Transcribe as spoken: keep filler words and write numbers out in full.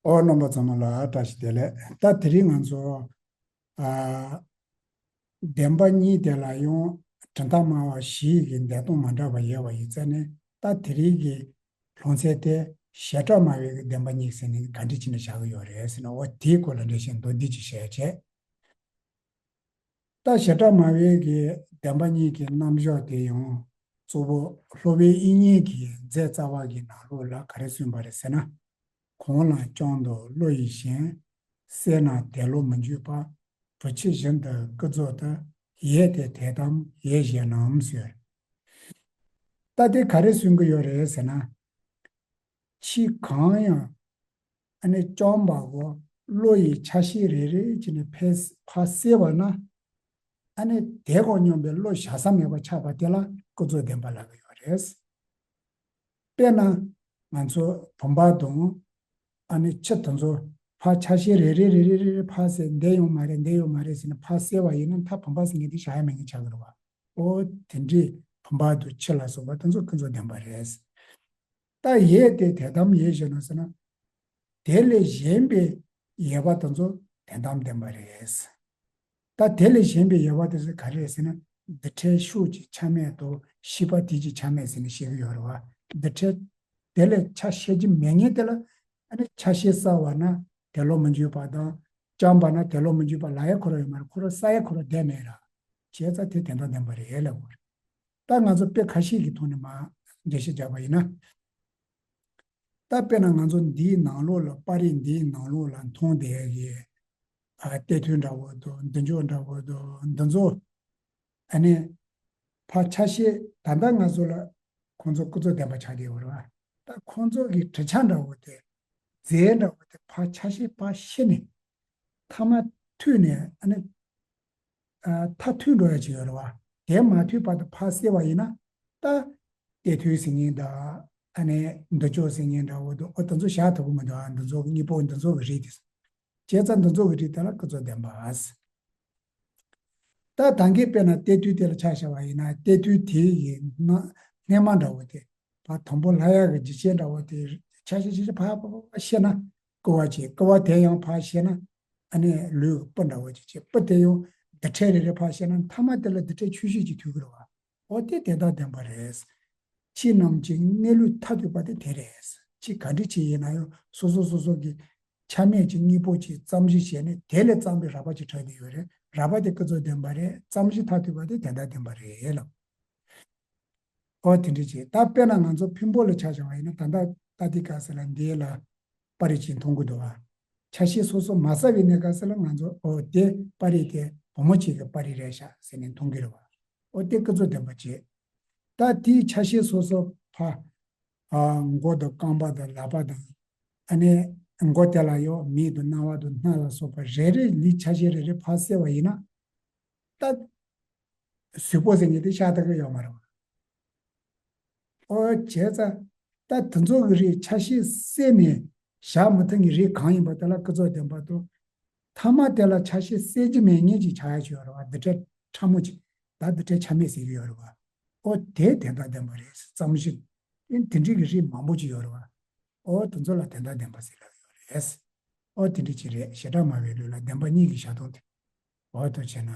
ཨོ་རྣམ་པ་ཚང་མ་ལ་བཀྲ་ཤིས་བདེ་ལེགས། ད་དེ་རིང་ང་ཚོ་ཨ་བདེན་པ་གཉིས་དེ་ལ་ཡང་གྲུབ་མཐའ་སྨྲ་བ་བཞི་ཡི་གི་འདས་སྟངས་མ་འདྲ་བ་ཡོད་པ་ཡིན་ཙང་ནས། ད་དེ་རིང་གི་ལྷུང་བཟེད་དེ་བྱེ་བྲག་སྨྲ་བའི་གི་བདེན་པ་གཉིས་ཟེར་ནས་ག་འདྲ་བྱས་ནས་བཞག་གི་ཡོད་རེད་ཟེར་ན། འོ་དེའི་སྐོར་ལ་འགྲེལ་བཤད་མདོར་བསྡུས་ཅིག་བྱས་བྱས། ད་བྱེ་བྲག་སྨྲ་བའི་གི་བདེན་པ་གཉིས་ཀྱི་རྣམ་གཞག་དེ་ཡང་གཙོ་བོ་སློབ་དཔོན་དབྱིག་གཉེན་གྱི་མཛད་རྩ་བ་གི་ནང་ལོགས་ལ་ག་རེ་གསུངས་པ་རེད་ཟེར་ན། གང་ལ་ལྕམ་དང་བློ་ཡིས་ཞེན། བསད་ན་དེ་ལོག་མི་འཇུག་པ། བུ་ཁྱི་བཞིན་དུ་ཀུན་རྫོབ་ཏུ། ཡོད་དེ་དེ་དམ་ཡོད་གཞན་ནམ་ཟེར། ད་དེ་ག་རེ་གསུང་གི་ཡོད་རེད་ཟེར་ན། ཕྱི་གང་ཡང་ཨ་ནི་ལྕམ་པ་གོ་བློ་ཡི་ཆ་ཤས་རེ་རེ་བྱས་ནས་ཕར་ཕར་བསད་པ་ན། ཨ་ནི་དེ་གོ་སྙོམས་པའི་བློ་བཞག་ས་མེད་པ་ཆགས་པ་དེ་ལ་ཀུན་རྫོབ་བདེན་པ་ལབ་ཀྱི་ཡོད་རེད། དཔེར་ན་ང་ཚོ་བུམ་པ་དང་ཨ་ནི་ཁྱི་དེ་ཚོ་ཕར་ཆ་ཤས་རེ་རེ་རེ་རེ་རེ་རེ་ཕར་བསད། འདི་ཡོད་མ་རེད་འདི་ཡོད་མ་རེད་ཟེར་ནས་ཕར་བསད་པ་ཡིན་ན། མཐའ་བུམ་པ་ཟེར་མཁན་དེ་བཞག་ཡ་མེད་མཁན་ཆགས་ཀྱི་རེད་བ། ཨོ་དེ་འདྲའི་བུམ་པ་དང་ཁྱི་ལ་སོགས་པ་དེ་ཚོ་ཀུན་རྫོབ་བདེན་པ་རེད། ད་ཡོད་དེ་དེ་དམ་ཡོད་གཞན་ནམ་ཟེར་ན། དེ་ལས་གཞན་པའི་ཡོད་པ་དེ་ཚོ་དེ་དམ་བདེན་པ་རེད། ད་དེ་ལས་གཞན་པའི་ཡོད་པ་དེ་ཚོ་ག་རེ་རེད་ཟེར་ན། རྡུལ་ཕྲན་ཤུགས་ཀྱི་ཆ་མེད་དང་ཤེས་པ་དེ་ཀྱི་ཆ་མེད་ཟེར་ནས་བཤད་ཀྱི་ཡོད་རེད་བ། རྡུལ་ཕྲན་དེ་ལས་ཆ་ཤས་ཀྱི་མེད་མཁན་དེ་ལ་ཨ་ནི་ཆ་ཤས་བསད་པ་ན་དེ་ལོག་མི་འཇུག་པ་དང་། ལྕམ་པ་ན་དེ་ལོག་མི་འཇུག་པ་ལབ་ཡ་ཁོ་རང་ཡོད་མ་རེད། ཁོ་རང་བསད་ཡ་ཁོ་རང་བསྡད་མེད་ར། བྱས་ཙང་དེ་དེ་དམ་བདེན་པ་རེད་ལབ་དགོས་རེད། ད་ང་ཚོ་དཔེ་ཁ་ཤས་ཀྱི་ཐོག་ནས་མར་འགྲེལ་བཤད་རྒྱག་པ་ཡིན་ན། ད་དཔེར་ན་ང་ཚོ་འདིའི་ནང་ལོགས་ལ་པར་རིས་འདིའི་ནང་ལོགས་ལ་མཐོང་བསྡད་ཡ་གི་ཨ་སྟེགས་ཐུང་འདྲ་བོ་དང་མདུན་ཅོག་འདྲ་བོ་དང་འདི་ཚོ་ཨ་ནི་ཕར་ཆ་ཤས་ད་ལྟ་ང་ཚོ་ལ་ཁོང་ཚོ་ཀུན་རྫོབ་བདེན་པ་ཆགས་བསྡད་ཡོད་རེད་བ། ད་ཁོང་ཚོ་གི་གྲུབ་ཆ་འདྲ་བོ་དེ་རྫས་འདྲ་བོ་དེ་ཕར་ཆ་ཤས་ཕར་ཕྱེ་ནས་མཐའ་མ་མཐུད་ནས་ཨ་ནི་ཨ་མཐའ་མཐུད་འགྲོ་ཡ་ཅིག་ཡོད་རེད་བ། དེ་མ་མཐུད་བར་དུ་ཕར་བསད་པ་ཡིན་ན། ད་སྟེགས་ཐུང་ཟེར་མཁན་དང་ཨ་ནི་མདུན་ཅོག་ཟེར་མཁན་འདྲ་བོ་དང་། ཨོ་དེ་ཚོ་བཞག་ཐུབ་ཀྱི་མི་འདུག་ཨ་འདི་ཚོ་གཉིས་པོ་འདི་ཚོ་གི་རིགས་དེ། བྱས་ཙང་འདི་ཚོ་གི་རིགས་དེ་ལ་ཀུན་རྫོབ་བདེན་པ། ད་ད་གིན་དཔེར་ན་སྟེགས་ཐུང་དེ་ལ་ཆ་བཞག་པ་ཡིན་ན། སྟེགས་ཐུང་དེ་ཡི་སྣ་སྣེ་མ་འདྲ་བོ་དེ་ཕར་དང་པོ་ལྷག་ཡག་གི་འཇིགས་བྱེད་འདྲ་བོ་དེ་ཆ་ཤས་ཆ་ཤས་ཕར་ཕར་ཕར་ཕར་བཤད་ན། ཀུ་བ་བྱས། ཀུ་བ་དེ་ཡང་ཕར་བཤད་ན་ཨ་ནི་ལུས་ཀྱི་སྤུ་འདྲ་བོ་ཅིག་བྱས། སྤུ་དེ་ཡང་རྡུལ་ཕྲན་རེ་རེ་ཕར་བཤད་ན་མཐའ་མ་དེ་ལ་རྡུལ་ཕྲན་ཆུང་ཤོས་ཅིག་ཐུག་གི་རེད་བ། འོ་དེ་དེ་དམ་བདེན་པ་རེད། ཁྱེད་རྣམས་ཀྱི་གནས་ལུགས་མཐར་ཐུག་པ་དེ་དེ་རེད། ཁྱེད་ག་འདྲ་ཅིག་ཡིན་ན་ཡང་སོ་སོ་སོ་སོ་གི་ཆ་མེད་ཀྱི་དངོས་པོ་ཅིག་ཙམ་ཞིག་བྱས་ནས་དེ་ལས་བརྩམས་པའི་རགས་པ་ཅིག་གྲུབ་བསྡད་ཡོད་རེད། རགས་པ་དེ་ཀུན་རྫོབ་བདེན་པ་རེད། ཙམ་ཞིག་མཐར་ཐུག་པ་དེ་དེ་དམ་བདེན་པ་རེད་ལབ། ཨོ་དེ་འདྲ་བྱས། ད་དཔེར་ན་ང་ཚོ་ཕིང་པོ་ལ་ཆ་བཞག་པ་ཡིན་ན། ད་ལྟ་ད་ལྟའི་སྐབས་སུ་ལ་འདི་ལ་པར་རིས་ཅིག་མཐོང་གི་འདུག་བ། ཆ་ཤས་སོ་སོ་མ་བསད་པའི་གནས་སྐབས་སུ་ལ་ང་ཚོ་ཨོ་དེ་པར་རིས་དེ་བུ་མོ་གཅིག་གི་པར་རིས་རེད་ཤག་ཟེར་ནས་མཐོང་གི་རེད་བ། ཨོ་དེ་ཀུན་རྫོབ་བདེན་པ་བྱས། ད་དེའི་ཆ་ཤས་སོ་སོ་ཕར་ཨ་མགོ་དང་རྐང་པ་དང་ལག་པ་དང་། ཨ་ནི་མགོ་དེ་ལ་ཡོད་མིག་དང་རྣ་བ་དང་སྣ་ལ་སོགས་པ་རེ་རེ་ལུས་ཆ་ཤས་རེ་རེ་ཕར་བསད་པ་ཡིན་ན། ད་གཟུགས་པོ་ཟེར་མཁན་དེ་ཤ་སྟག་གི་ཡོད་མ་རེད་བ། ཨོ་བྱས་ཙང་ད་དེ་ཚོ་གི་རིགས་ཆ་ཤས་བསད་ནས་བཞག་མི་ཐུབ་མཁན་རིགས་གང་ཡིན་པ་དེ་ལ་ཀུན་རྫོབ་བདེན་པ་དང་། མཐའ་མ་དེ་ལ་ཆ་ཤས་བསད་རྒྱུ་མེད་མཁན་ཅིག་ཆགས་ཡ་ཅིག་ཡོད་རེད་བ། རྡུལ་ཕྲན་ཕྲ་མོ་ཅིག་ད་རྡུལ་ཕྲན་ཆ་མེད་ཟེར་གྱི་ཡོད་རེད་བ། ཨོ་དེ་དེ་དམ་བདེན་པ་རེད། ཙམ་ཞིག་དེ་འདྲའི་གི་རིགས་མང་པོ་ཅིག་ཡོད་རེད་བ། ཨོ་དེ་ཚོ་ལ་དེ་དམ་བདེན་པ་ཟེར་ལབ་ཡོད་རེད། ཨོ་དེ་འདྲ་ཅིག་རེད། བྱེ་བྲག་སྨྲ་བའི་ལུགས་ལ་བདེན་པ་གཉིས་ཀྱི་བཞག་སྟངས་དེ། འོ་དེ་བྱས་ན།